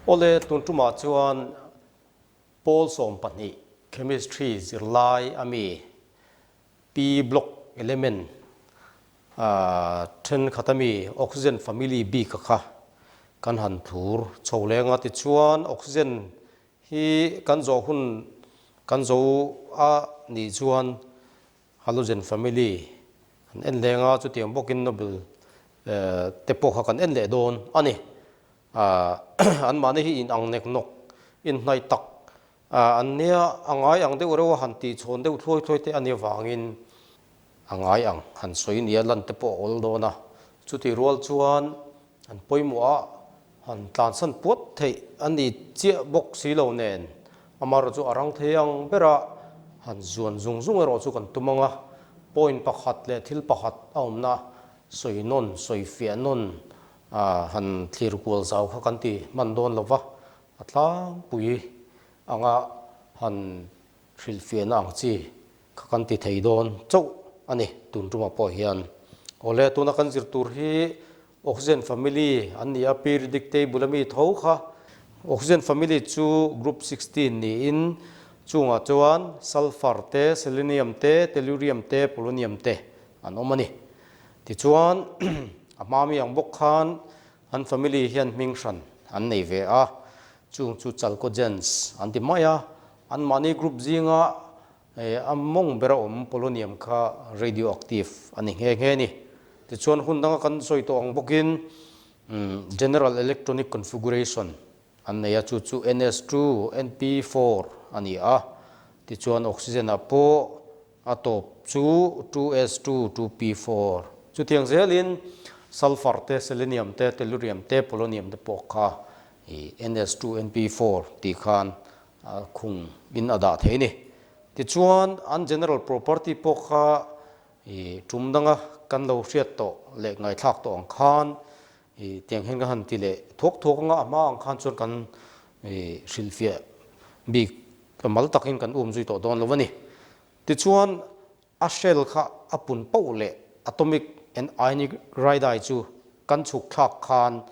Awle, tun tumah chuan Pawl 12 Chemistry zirlai a mi P block element thenkhat a mi oxygen family bik a kha kan han thlur chho leng a, tichuan oxygen hi kan zawh hun kan zo a nih chuan halogen family an en leng a, chutiang bawkin Nobel te pawh kha kan en leh dawn a ni. Anmahni hi inang nek nawk inhnaih tak an nia, a ngai ang deuh reuh a han tih chhawn deuh thluai thluai te a nih avangin a ngai ang han sawi nia lan te pawh a awl dawn a. Chutih rual chuan an pawimawh a han tlansan puat theih a ni chiah bawk si lo nen amaherawh chu a rang thei ang bera han zuan zung zung erawh chu kan tum ang a, point pakhat leh thil pakhat a awmna sawi nawn sawi fiah nawn Han thlir kual zau kha kan ti hman dawn lo va, a tlangpui anga han hrilhfiahna ang chi kha kan ti thei dawn chauh a ni tun tumah pawh hian. Awle, tuna kan zir tur hi Oxygen family an ni a, periodic table ami tho kha. Oxygen family chu group 16 niin chungah chuan sulphur te, selenium te, tellurium te, polonium te an awm a ni. Tichuan, a hma mi ang bawk khan an family hian hming hran an nei ve a, chung chu Chalcogens an ti mai a, anmahni group zinga a mawng bera awm polonium kha radioactive a ni nghe nghe a ni. Tichuan, hun danga kan sawi tawh ang bawkin general electronic configuration an nei a, chu chu ns2, np4 a ni a, tichuan oxygen-ah pawh A tawp chu 2s2, 2p4. Chutiang zelin sulphur te, selenium te, tellurium te, polonium te pawh kha i ns2, np4 tih khan a khung in a dah thei a ni. Tichuan an general property pawh kha i tum danga kan lo hriat tawh leh ngaithlak tawh ang khan i tiang hian ka han ti leh thuak thuak anga a hma ang khan chuan kan i hrilhfiah bik Ka mal takin kan um zui tawh dawn lo a ni. Tichuan, a shell kha a pun poh leh atomic and ionic radii chu kan chhuk thlak khan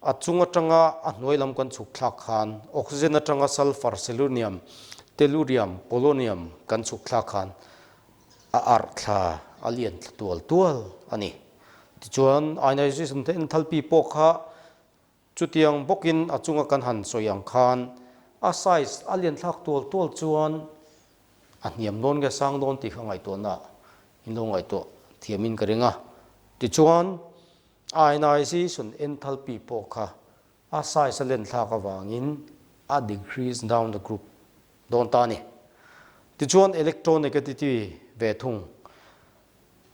a chung atanga a hnuai lam kan chhuk thlak khan oxygen atanga sulphur, selenium, tellurium, polonium kan chhuk thlak khan a arh thla a lian thla tual tual a ni. Tichuan, ionization te enthalpy pawh kha Chutiang bawkin a chunga kan han sawi ang khan a size a lian thlak tual tual chuan a hniam dawn nge sang dawn tih kha ngaihtuahna in lo ngaihtuah thiamin ka ring a. Tichuan ionization enthalpy pawh kha a size a len thlak avangin a decrease down the group dawn ta a ni. Tichuan electronegativity ve thung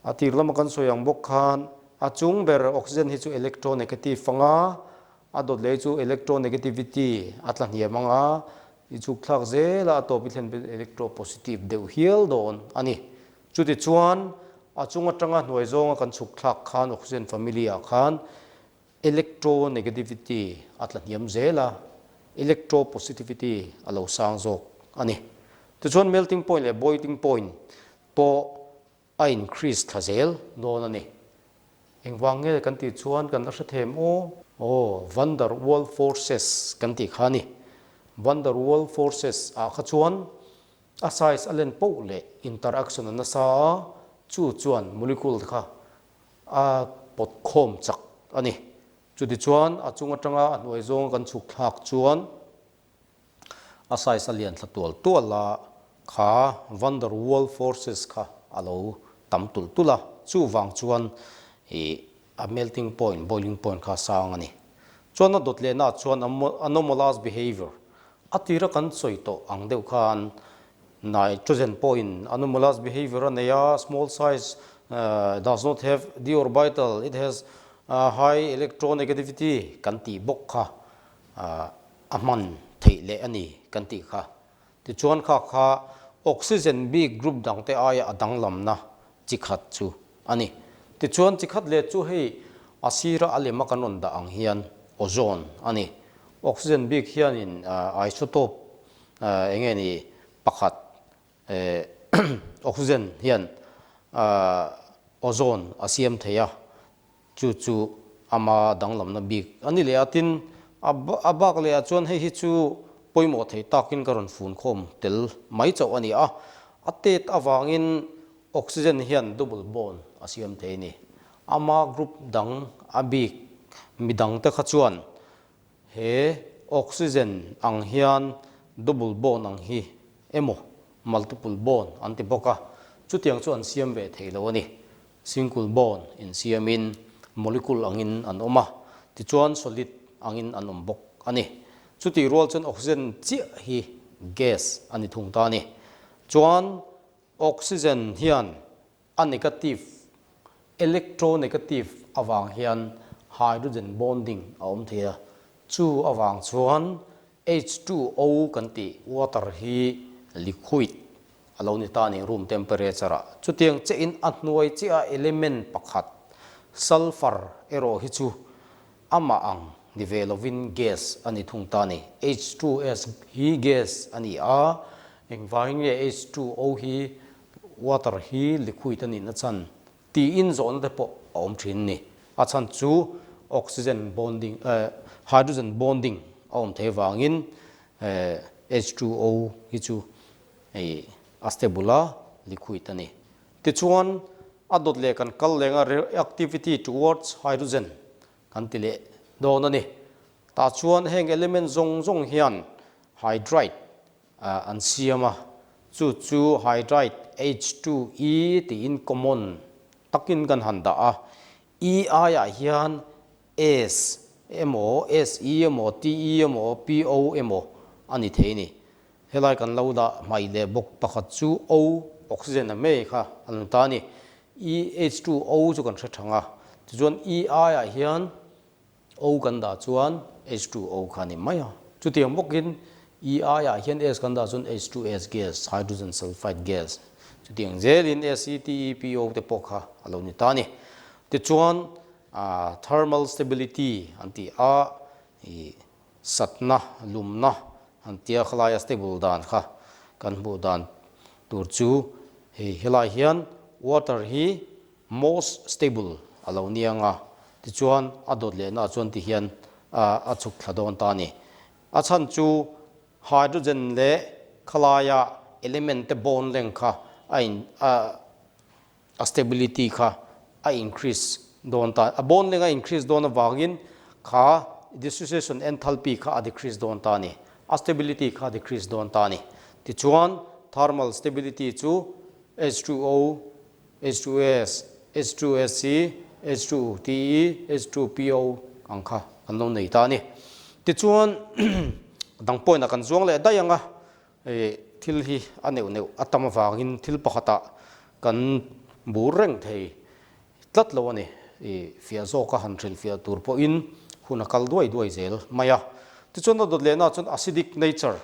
A tir lama kan sawi ang bawk khan a chung ber oxygen hi chu electronegative anga, a dawt leh chu electronegativity a tla hniam anga, i chhuk thlak zel a, a tawp i thlen pawhin electropositive deuh hial dawn a ni. Chutichuan a chung atanga hnuai zawnga kan chhuk thlak khan oxygen family ah khan electronegativity a tla hniam zel a, electropositivity a lo sang zawk a ni. Tichuan melting point leh boiling point pawh a increase thla zel dawn a ni. Engvang nge kan tih chuan kan la hre them aw. Aw, van der Waal forces kan tih kha a ni. Van der Waal forces ah kha chuan a size a len poh leh interaction a nasa a, chu chuan molecule te kha a pawt khawm chak a ni. Chutichuan a chung atanga a hnuai zawnga kan chhuk thlak chuan A size a lian thla tual tual a, kha van der Waal forces kha a lo tam tulh tulh a, chuvang chuan ih a melting point, boiling point kha a sang a ni. Chuan a dawt lehna ah chuan anomalous behavior a tira kan sawi tawh ang deuh khan nitrogen pawhin anomalous behavior a nei a, small size does not have d orbital, it has high electronegativity kan tih bawk kha a hman theih leh a ni kan tih kha. Tichuan kha kha oxygen bik group dangte aia a danglamna chi khat chu a ni. Tichuan chi khat leh chu hei a sira a lema kan rawn dah ang hian ozone a ni. Oxygen bik hianin isotope eng nge ni pakhat oxygen hian ozone a siam thei a, Chu chu ama danglamna bik a ni leh a, tin A bak lehah chuan hei hi chu pawimawh thei takin ka rawn fun khawm tel mai chauh a ni a. A tet avangin oxygen hian double bond a siam thei a ni. Ama group dang a bik midangte kha chuan He oxygen ang hian double bond ang hi emaw multiple bond an ti bawk a, chutiang chu an siam ve thei lo a ni. Single bond insiamin molecule angin an awm a, tichuan solid angin an awm bawk a ni. Chutih rual chuan oxygen chiah hi gas a ni thung ta a ni. Chuan oxygen hian A negative, electronegative, avang hian hydrogen bonding a awm thei a, chu avang chuan H2O kan tih water hi liquid a lo ni ta a ni room temperature ah. Chutiang chiahin a hnuai chiah a element pakhat sulfur erawh hi chu amah ang ni ve lovin gas a ni thung ta a ni. H2S hi gas a ni a, engvangin nge H2O hi Water hi liquid a nihna chhan tiin zawhna te pawh a awm thin ni. A chhan chu oxygen bonding eh hydrogen bonding a awm thei avangin eh H2O hi chu hei a stable a liquid a ni. Tichuan a dawt leh kan kal leng a reactivity towards hydrogen kan ti leh dawn a ni. Tah chuan heng element zawng zawng hian hydride an siam a, chu chu hydride H2E tiin common takin kan han dah a, E aiah hian S emaw, SE emaw, TE emaw, PO emaw a ni thei a ni. Helai kan lo dah hmaih leh bawk pakhat chu O, oxygen a mei kha a lo ta a ni. E H2O chu kan hre thang a, tichuan E aiah hian O kan dah chuan H2O kha a ni mai a. Chutiang bawkin E aiah hian S kan dah chuan H2S gas, hydrogen sulfide gas. Chutiang zelin S, E, T, E, P, O te pawh kha a lo ni ta a ni. Tichuan thermal stability an ti a, ih satna, lumna an tia khalaia stable dan kha kan hmuh dan tur chu hei helai hian water hi Most stable a lo ni ang a, tichuan a dawt lehna ah chuan tihian a chhuk thla dawn ta a ni. A chhan chu hydrogen leh khalaia element te bond length kha a in a stability kha a increase dawn ta, a bond length a increase dawn avangin kha dissociation enthalpy kha a decrease dawn ta a ni, a stability kha a decrease dawn ta a ni. Tichuan thermal stability chu H2O H2S, H2SC, H2TE, H2PO ang kha kan lo nei ta a ni. Tichuan dang point ah kan zuang leh daih ang a, hei thil hi a neuh neuh a tam avangin thil pakhatah kan bur reng thei tlat lo a ni. I fiah zawka han hrilhfiah tur pawhin hun a kal duai duai zel mai a. Tichuan a dawt lehna ah chuan acidic nature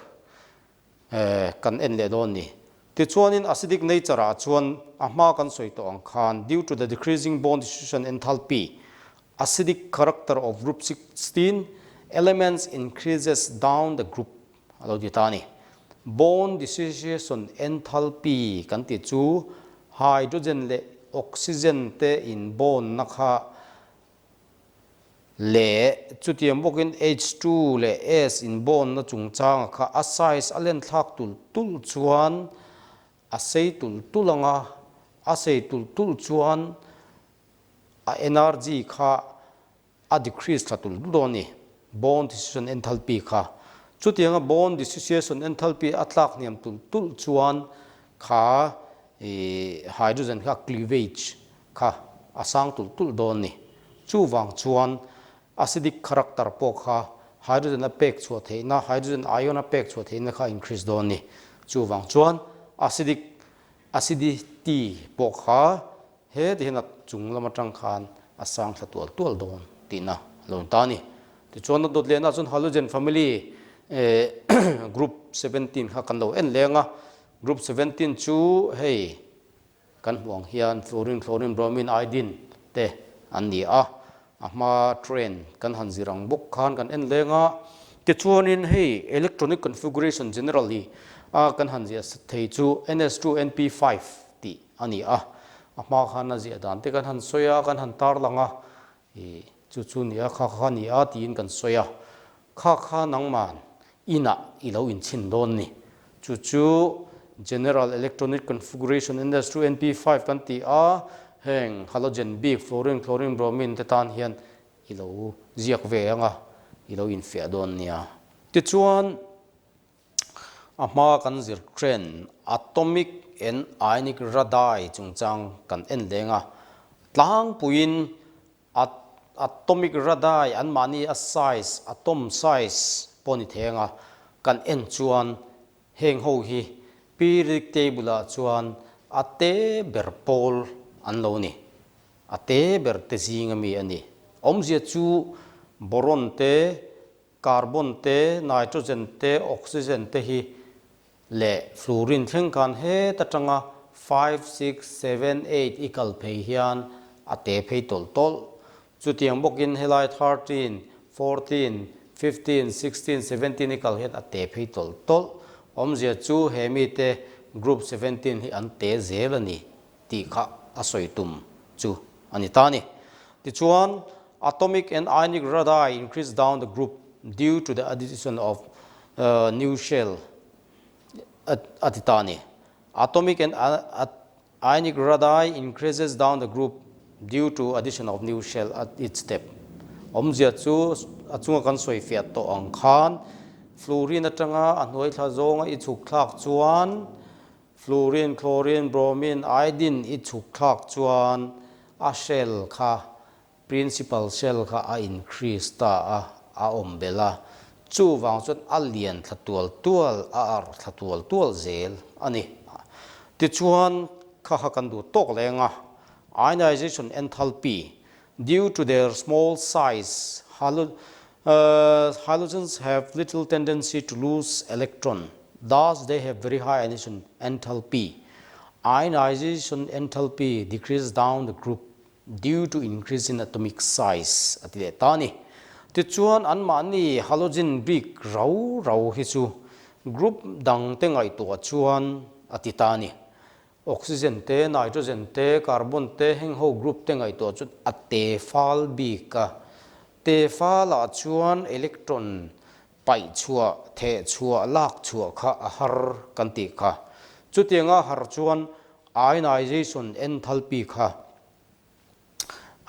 Kan en leh dawn ni. Tichuanin acidic nature ah chuan a hma kan sawi tawh ang khan due to the decreasing bond dissociation enthalpy, acidic character of group 16 elements increases down the group a lo ti ta a ni. Bond dissociation enthalpy kan tih chu hydrogen leh oxygen te in bond na kha Leh chutiang bawkin H2 leh S inbawnna chungchanga kha a size a len thlak tulh tulh chuan a sei tulh tulh ang a, a sei tulh tulh chuan a energy kha a decrease thla tulh tulh dawn a ni, bond dissociation enthalpy kha. Chutianga bond dissociation enthalpy a tlak hniam tulh tulh chuan kha hydrogen kha cleavage kha a sang tulh tulh dawn ni. Chuvang chuan acidic character pawh kha hydrogen a pek chhuah theihna, hydrogen ion a pek chhuah theihna kha a increase dawn ni. Chuvang chuan acidic acidity pawh kha heti hian a chung lam atang khan a sang thla tual tual dawn tihna a lo ni ta a ni. Tichuan a dawt lehna chuan halogen family group 17 kha kan lo en leng a, group 17 chu hei Kan hmuh ang hian fluorine, chlorine, bromine, iodine te an ni a, a hma train kan han zir ang bawk khan kan en leng a, tichuanin hei electronic configuration generally a kan han ziah thei chu ns2 np5 tih a ni a, a hma khan a ziah dan te kan han sawi a, kan han tarlang a, ih chu chu nia kha kha ni a tiin kan sawi a. Kha kha nangman inah i lo inchhin dawn ni. Chu chu General Electronic Configuration ns 2 np 5 kan ti a, heng halogen bik fluorine, chlorine, bromine te tan hian i lo ziak ve ang a, i lo infiah dawn nia. Tichuan, a hma kan zir chen atomic and ionic radii chungchang kan en leng a, tlangpuiin Atomic radii anmahni a size, atom size, pawh ni thei anga kan en chuan heng ho hi periodic table ah chuan a te ber pawl an lo ni. A te ber te zing ami a ni. Awmzia chu boron te, carbon te, nitrogen te, oxygen te hi leh fluorine thleng khan het atanga five, six, seven, eight i kal phei hian a te phei tawlh tawlh. Chutiang bawkin helai 13, 14, 15, 16, 17 i kal hian a te phei tawlh tawlh. Awmzia chu he mite group 17 hi an te zel a ni tih kha a sawi tum chu a ni ta a ni. Tichuan, atomic and ionic radii increase down the group due to the addition of new shell a ti ta a ni. Atomic and ionic radii increases down the group due to addition of new shell at each step. Awmzia chu a chunga kan sawi fiah tawh ang khan fluorine atanga a hnuai thla zawnga i chhuk thlak chuan Fluorine, chlorine, bromine, iodine i chhuk thlak chuan a shell kha, principal shell kha a increase ta a, a awm belh a. Chuvang chuan a lian thla tual tual, a arh thla tual tual zel a ni. Tichuan, kha kha kan duh tawk leng a, ionization enthalpy, due to their small size, halogens have little tendency to lose electron, thus they have very high ionization enthalpy. Ionization enthalpy decreases down the group due to increase in atomic size a ti leh ta a ni. Tichuan anmahni halogen bik rau rau hi chu group dangte ngaihtuah chuan a ti ta a ni. Oxygen te, nitrogen te, carbon te heng ho group te ngaihtuah chu a te fal bik a. Te fal ah chuan electron paih chhuah, theh chhuah, lak chhuah kha a har kan tih kha. Chutianga har chuan ionization enthalpy kha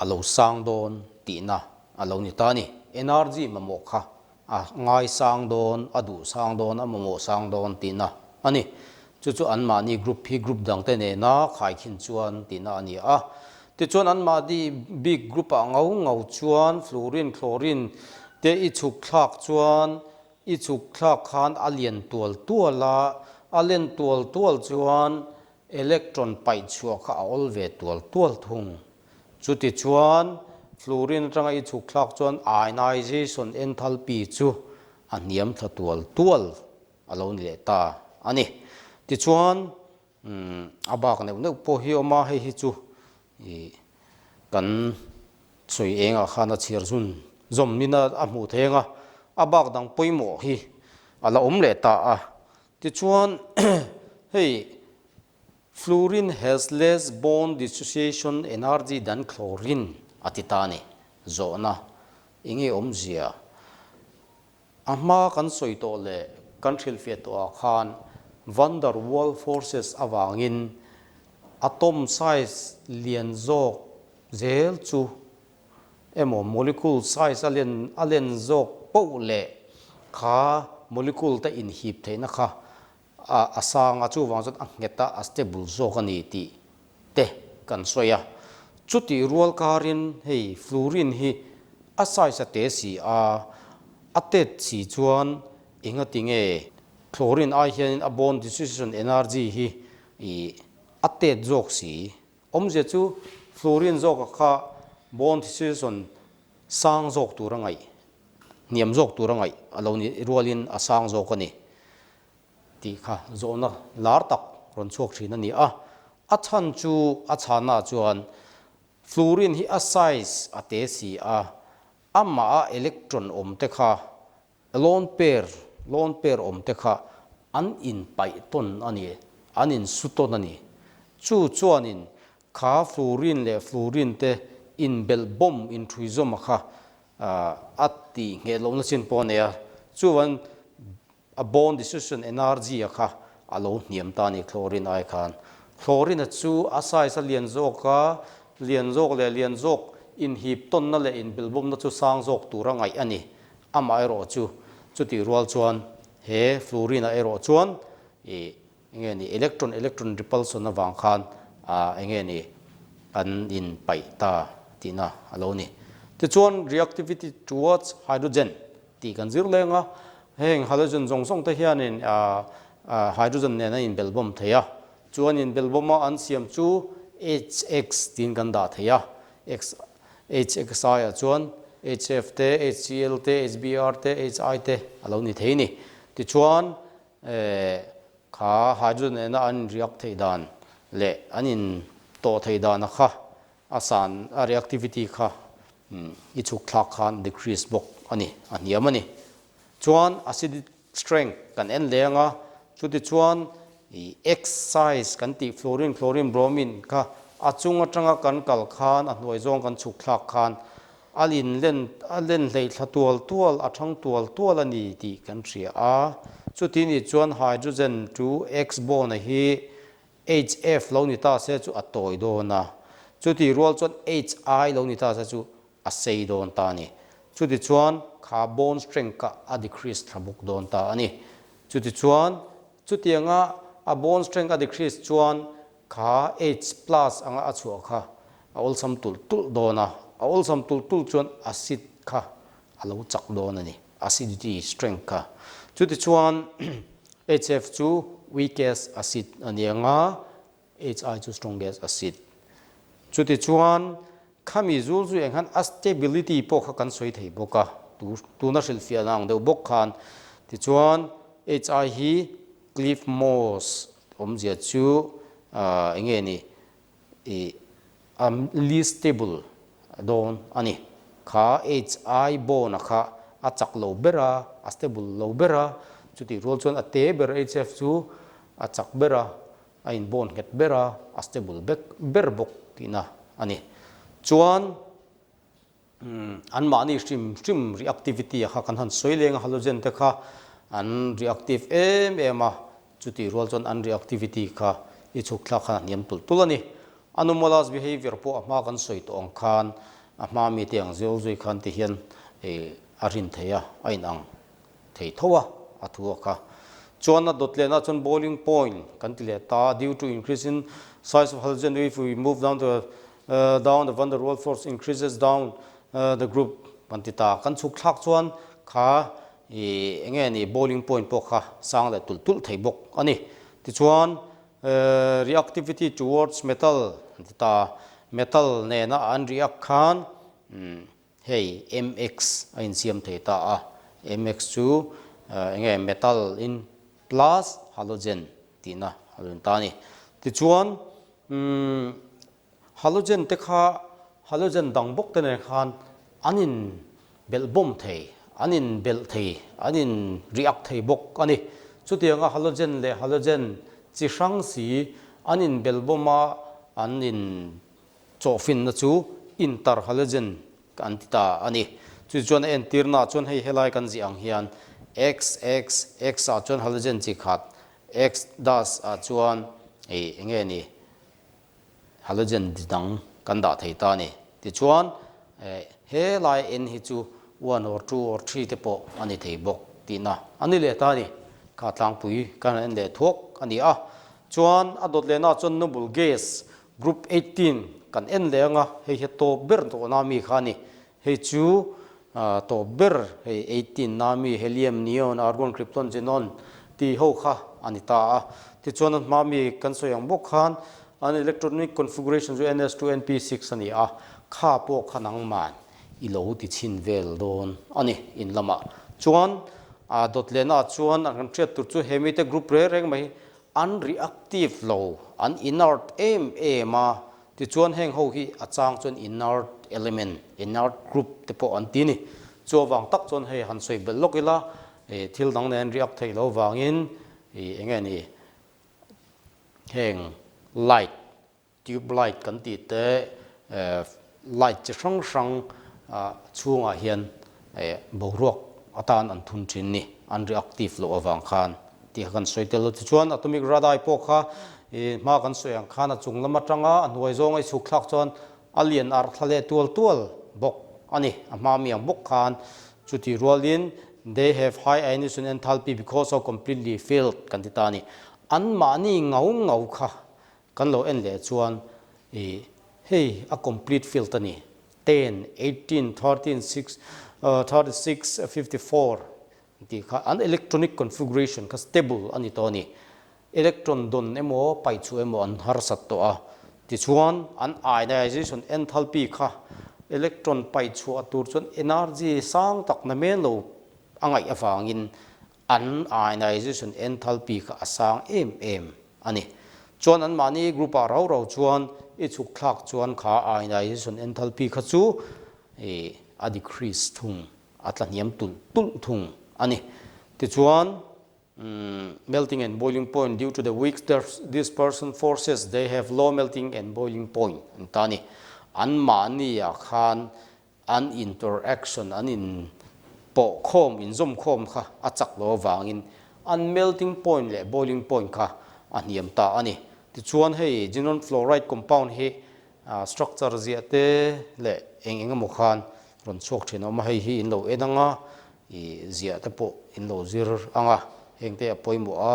a lo sang dawn tihna a lo ni ta a ni. Energy mamawh kha a ngai sang dawn, a duh sang dawn, a mamawh sang dawn tihna a ni. Chu chu anmahni group hi group dangte nena khaikhin chuan tihna a ni a. Tichuan anmahni bik group ah ngau ngau chuan fluorine, chlorine te i chhuk thlak chuan i chhuk thlak khan a lian tual tual a, a len tual tual chuan Electron paih chhuah kha a awl ve tual tual thung. Chuti chuan fluorine atanga i chhuk thlak chuan ionization enthalpy chu a hniam thla tual tual a lo ni leh ta a ni. Tichuan a bak neuh neuh pawh hi a awm a, hei hi chu ih kan sawi engah khan a chhiar zun zawm nin a hmuh thei ang a, a bak dang pawimawh hi a la awm leh ta a. Tichuan, hei fluorine has less bond dissociation energy than chlorine a ti ta a ni. Zawhna, enge awmzia? A hma kan sawi tawh leh kan hrilhfiah tawh ah khan van der Waals forces avangin atom size lian zawk zel chu emaw molecule size a len a len zawk poh leh kha molecule te inhip theihna kha a a sang a, chuvang chuan a nghet a, a stable zawk a ni tih te kan sawi a. Chutih rual karin hei fluorine hi a size a te si a, a tet si chuan engati nge chlorine ai hianin a bond dissociation energy hi ih a tet zawk si Awmzia chu fluorine zawka kha bond dissociation sang zawk tur a ngaih, hniam zawk tur a ngaih a lo ni rualin a sang zawk a ni tih kha zawhna lar tak rawn chhuak thin a ni a. A chhan chu a chhanna chuan fluorine hi a size a te si a, amah a electron awm te kha Lone pair, lone pair awm te kha an inpaih tawn a ni, an insu tawn a ni. Chu chuanin kha fluorine leh fluorine te inbelh bomb inṭhuizawma kha A tih ngheh lohna chin pawh a nei a, chuan a bond dissociation energy a kha a lo hniam ta a ni chlorine ai khan. Chlorine a chu a size a lian zawk a, lian zawk leh lian zawk inhip tawnna leh inbilhbawmna chu sang zawk tura ngaih a ni. Amaherawh chu chutih rual chuan he fluorine ah erawh chuan ih enge ni electron electron repulsion avang khan ah enge ni an in paih ta tihna a lo ni. Tichuan reactivity towards hydrogen tih kan zir leng a, heng halogen zawng zawng te hianin ah hydrogen nen a inbelhbawm thei a, chuan inbelhbawma an siam chu HX tiin kan dah thei a, X HXI ah chuan HF te, HCl te, HBr te, HI te a lo ni thei ni. Tichuan kha hydrogen nena an in react theih dan leh an in tawh theih dana kha a san a reactivity kha i chhuk thlak khan decrease bawk a ni, a hniam a ni. Chuan acidic strength kan en leng a, chutichuan i X size kan tih fluorine, chlorine, bromine kha a chung atanga kan kal khan a hnuai zawng kan chhuk thlak khan a in len a len hleih thla tual tual a thang tual tual a ni tih kan hria a. Chuti nih chuan hydrogen to X bond a hi HF lo ni ta se chu a tawi dawn a, chutih rual chuan HI lo ni ta se chu a sei dawn ta a ni. Chutichuan kha bone strength kha a decrease thla bawk dawn ta a ni. Chutichuan chutianga a bone strength a decrease chuan kha H plus anga a chhuah kha a awlsam tulh tulh dawn a, a awlsam tulh tulh chuan acid kha a lo chak dawn a ni, acidity strength kha. Chutichuan HF chu weakest acid a ni ang a, HI chu strongest acid. Chutichuan khami zul chu eng khan a stability pawh kha kan sawi thei bawk a, tuna hrilhfiahna ang deuh bawk khan. Tichuan HI hi Cliff Moss awmzia chu eng nge ni ih a least stable dawn a ni. Kha HI bone a kha a chak lo ber a, a stable lo ber a, chutih rual chuan a te ber HF chu a chak ber a, a inbone nghet ber a, a stable bek ber bawk tihna a ni. Chuan anmahni hrim hrim reactivity a kha kan han sawi leng a, halogen te kha an reactive em em a, chutih rual chuan an reactivity kha i chhuk thlak khan a hniam tulh tulh a ni. Anomalous behavior pawh a hma kan sawi tawh ang khan a hma mite ang zul zui khan ti hian a rin thei a, a inang thei tho a, a thu a kha. Chuan a dawt lehna chuan boiling point kan ti leh ta, due to increase in size of halogen if we move down the down the van der Waals force increases down the group kan ti ta. Kan chhuk thlak chuan kha i enge ni boiling point pawh kha sang leh tulh tulh thei bawk a ni. Tichuan reactivity towards metal kan ti ta, metal nena an react khan Hei MX a insiam thei ta a, MX chu enge metal in plus halogen tihna a lo in ta a ni. Tichuan halogen te kha halogen dang bawk te nen khan an in belh bawm thei, an in belh thei, an in react thei bawk a ni. Chutianga halogen leh halogen chi hrang si an in belh bawm a, an in Chawhfinna chu interhalogen an ti ta a ni. Chu chuan a entirnaah chuan hei helai kan ziah ang hian X, X, X ah chuan halogen chi khat, X dash ah chuan hei enge ni halogen dang kan dah thei ta a ni. Tichuan helai N hi chu one or two or three te pawh a ni thei bawk tihna a ni leh ta a ni. Kha tlangpui kan en leh thuak a ni a. Chuan a dawt lehnaah chuan noble gas Group 18 kan en leh anga hei hi tawp ber tawhna mi kha a ni. Hei chu tawp ber hei 18 na mi helium, neon, argon, krypton, xenon tih ho kha a ni ta a. Tichuan a hma mi kan sawi ang bawk khan an electronic configuration chu ns 2 np 6 a ni a, kha pawh kha nangman i lo ti chhin vel dawn a ni in lamah. Chuan dawt lehnaah chuan an kan hriat tur chu he mite group reng reng mai hi An reactive lo, an inert em em a, tichuan heng ho hi a chang chuan inert element, inert group te pawh an ti a ni. Chu avang tak chuan hei han sawi belh lawk ila, thil dang nen react theih lo vangin eng nge ni heng light, Tube light kan tih te, light chi hrang hrang chhungah hian boruak atan an thun thin ni, an reactive loh avang khan tih kha kan sawi tel lo. Tichuan atomic radii pawh kha hma kan sawi ang khan a chung lam atanga a hnuai zawnga i chhuk thlak chuan a lian arh thla leh tual tual bawk a ni, a hma mi ang bawk khan. Chutih rualin they have high ionization enthalpy because of completely filled kan ti ta a ni. Anmahni ngau ngau kha Kan lo en leh chuan i hei a complete field a ni, ten, 18, 13, 6, 36, 54 tih kha an electronic configuration kha stable a ni tawh a ni. Electron dawn emaw paih chhuah emaw an harsat tawh a, tichuan an ionization enthalpy kha electron paih chhuah tur chuan energy sang tak na men lo a ngaih avangin An ionization enthalpy kha a sang em em a ni. Chuan anmahni group ah rau rau chuan i chhuk thlak chuan kha ionization enthalpy kha chu a decrease thung, a tla hniam tulh tulh thung a ni. Tichuan melting and boiling point due to the weak dispersion forces they have low melting and boiling point an ta a ni. Anmahni ah khan An interaction, an in pawh khawm, in zawm khawm kha a chak lo avangin an melting point leh boiling point kha a hniam ta a ni. Tichuan hei xenon fluoride compound hi structure ziah te leh eng eng emaw khan rawn chhuak thin a awm a, hei hi in lo en ang a, ih ziah te pawh in lo zir ang a, heng te a pawimawh a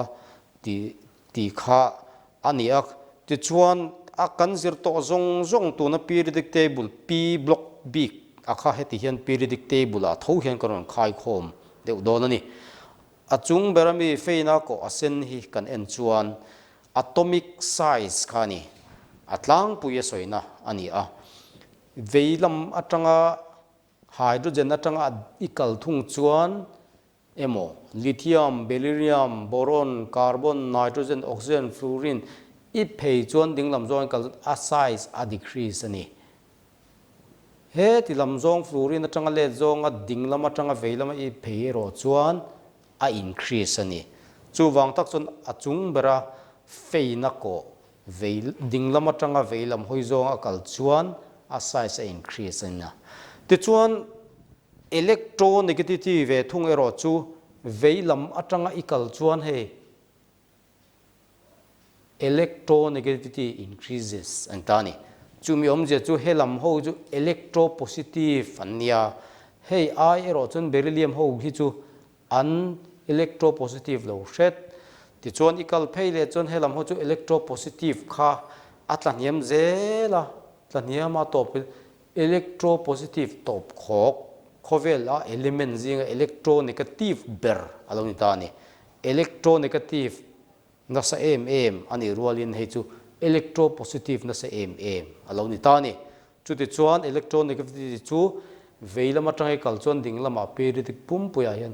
tih tih kha a ni a. Tichuan, a kan zir tawh zawng zawng tuna periodic table P block bik a kha heti hian periodic table ah tho hian kan rawn khaikhawm deuh dawn a ni. A chung ber ami feina kawh a sen hi kan en chuan atomic size kha a ni. A tlangpui a sawina a ni a. Vei lam atanga hydrogen atanga i kal thung chuan Emaw, lithium, beryllium, boron, carbon, nitrogen, oxygen, fluorine i phei chuan dinglam zawngin kal chuan a size a decrease a ni. He ti lam zawng fluorine atanga let zawnga dinglam atanga vei lama i phei erawh chuan a increase a ni. Chuvang tak chuan a chung bera feina kawh vei dinglam atanga vei lam hawi zawnga a kal chuan a size a increase a ni a. Tichuan Electronegativity ve thung erawh chu vei lam atanga i kal chuan hei electronegativity increases an ta a ni. Chumi awmzia chu he lam ho chu electropositive an nia, hei ai erawh chuan beryllium ho hi chu an electropositive lo hret. Tichuan i kal phei leh chuan he lam ho chu electropositive kha a tla hniam zel a, tla hniam a tawp Electropositive tawp khawk, khawvel a element zinga electronegative ber a lo ni ta a ni. Electronegative nasa em em a nih rualin hei chu electropositive nasa em em a lo ni ta a ni. Chutichuan electronegativity chu vei lam atanga i kal chuan ding lamah periodic pumpuiah hian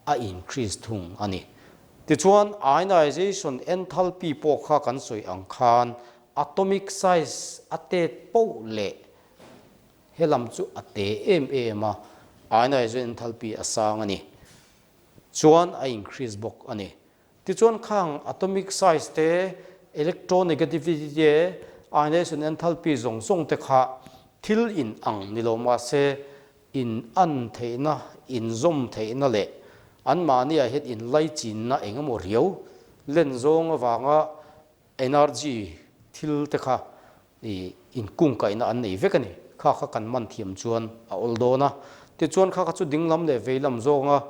a increase thung a ni. Tichuan ionization enthalpy pawh kha kan sawi ang khan atomic size a tet poh leh he lam chu a te em em a, ionization enthalpy a sang a ni. Chuan a increase bawk a ni. Tichuan khang atomic size te, electronegativity te, ionization enthalpy zawng zawng te kha thil in ang ni lo mahse In an theihna, inzawm theihna leh anmahniah hian inlaichinna eng emaw riau len zawng avanga energy thil te kha ih inkungkaihna an nei vek a ni. Kha kha kan man thiam chuan a awl dawn a. Tichuan kha kha chu dinglam leh veilam zawnga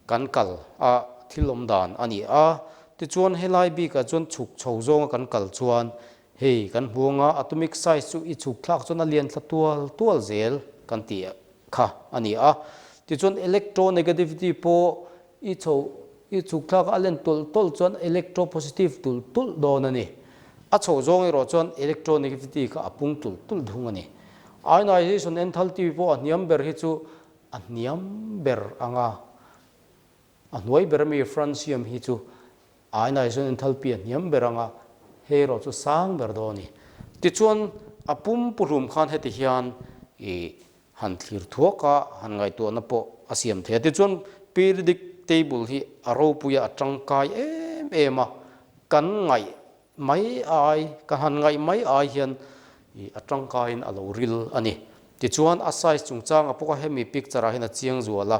kan kal a thil awm dan a ni a. Tichuan helai bikah chuan chhuk chho zawnga kan kal chuan Hei kan hmu anga atomic size chu i chhuk thlak chuan a lian thla tual tual zel kan tih kha a ni a. Tichuan electronegativity pawh i chho i chhuk thlak a len tawlh tawlh chuan electropositive tulh tulh dawn a ni. A chho zawng erawh chuan electronegativity kha a pung tulh tulh thung a ni. Ionization enthalpy pawh a hniam ber hi chu a hniam ber anga a hnuai ber ami francium hi chu Ionization enthalpy a hniam ber anga hei erawh chu sang ber dawn a ni. Tichuan a pum puhlum khan heti hian i han thlir thuak a, han ngaihtuahna pawh a siam thei a. Tichuan periodic table hi a ropui a, a tangkai em em a, kan ngaih mai ai, kan han ngaih mai ai hian i a tangkaiin a lo ril a ni. Tichuan a size chungchanga pawh kha hemi picture ah hian a chiang zual a,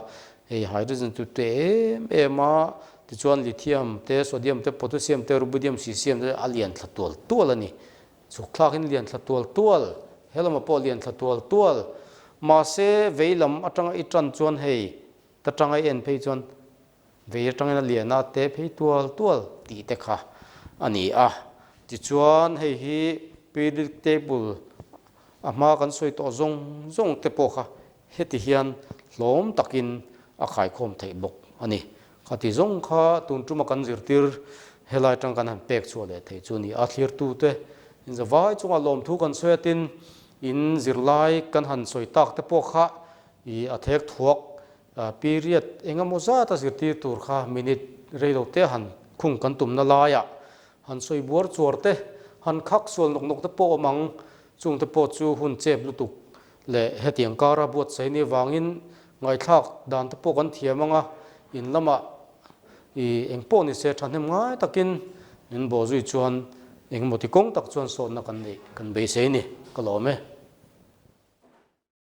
hei hydrogen chu te em em a, tichuan lithium te, sodium te, potassium te, rubidium, cesium te a lian thla tual tual a ni. Chhuk thlakin lian thla tual tual, he lamah pawh lian thla tual tual. Mahse vei lam atanga i tan chuan hei ta tanga i en phei chuan vei atangin a lian a te phei tual tual tih te kha a ni a. Tichuan hei hi periodic table a hma kan sawi tawh zawng zawng te pawh kha heti hian hlawm takin a khaikhawm theih bawk a ni. Khati zawng kha tun tuma kan zirtir helai atang kan han pek chhuah leh theih chu a ni a. Thlirtute inzavai chunga lawmthu kan sawi atin in zirlai kan han sawi tak te pawh kha i a thek thuak period eng emaw zata zirtir tur kha minute reilo te han khung kan tumna laiah han sawi buar chuar te, han khak sual nawk nawk te pawh awm ang, chung te pawh chu hun chep lutuk leh hetiang kara buatsaih ni avangin ngaihthlak dan te pawh kan thiam ang a, in lamah i eng pawh ni se thahnem ngai takin min bawh zui chuan engemaw ti kawng tak chuan sawtna kan neih kan beisei ni ka lawm e.